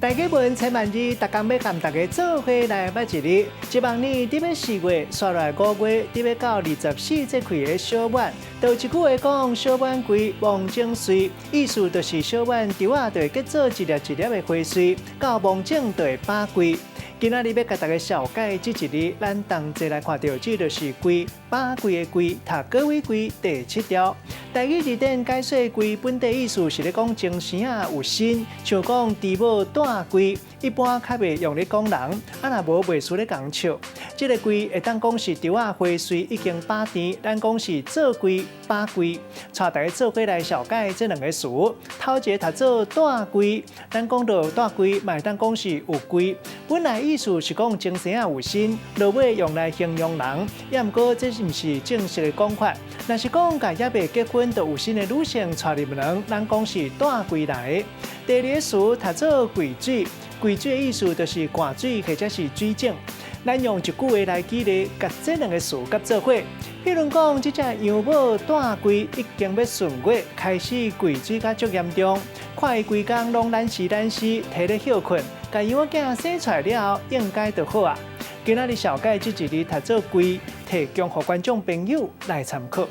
大家文千萬字，逐工欲共大家做伙來捌一字。一望年佇欲4月，紲落來5月，佇欲到24節氣的小滿，就有一句話講：小滿歸，芒種穗，意思就是小滿稻仔就會結做一粒一粒的花穗，到芒種就會飽歸。今仔日欲共大家紹介這一字，咱同齊來看著，這就是歸，飽歸的歸，讀各位歸第七條。台語字典解說歸本底意思是咧講精生仔有身，像講豬母帶歸，一般較袂用咧講人，啊若無袂輸咧共笑。這个歸會當講是稻仔花穗已經飽甜，咱講是做歸飽歸。帶大家做伙來紹介這兩个詞，頭一个讀做帶歸，咱講著帶歸，嘛會當講是有歸。本來意思是講精生仔有身，落尾用來形容人，也毋過這毋是正式的講法。若是講共猶未結婚就有身的女性帶入門，咱講是帶歸來。第二个詞讀做跪水，跪水的意思就是灌水或者是水井。咱用一句話來舉例，共這兩个詞佮做伙。比如講，這隻羊母帶歸已經欲順月，開始跪水甲足嚴重，看伊規工攏懶死懶死，提咧歇睏，共羊仔囝生出來了後，應該就好啊。今仔日紹介這一字讀做歸，提供予觀眾朋友來參考。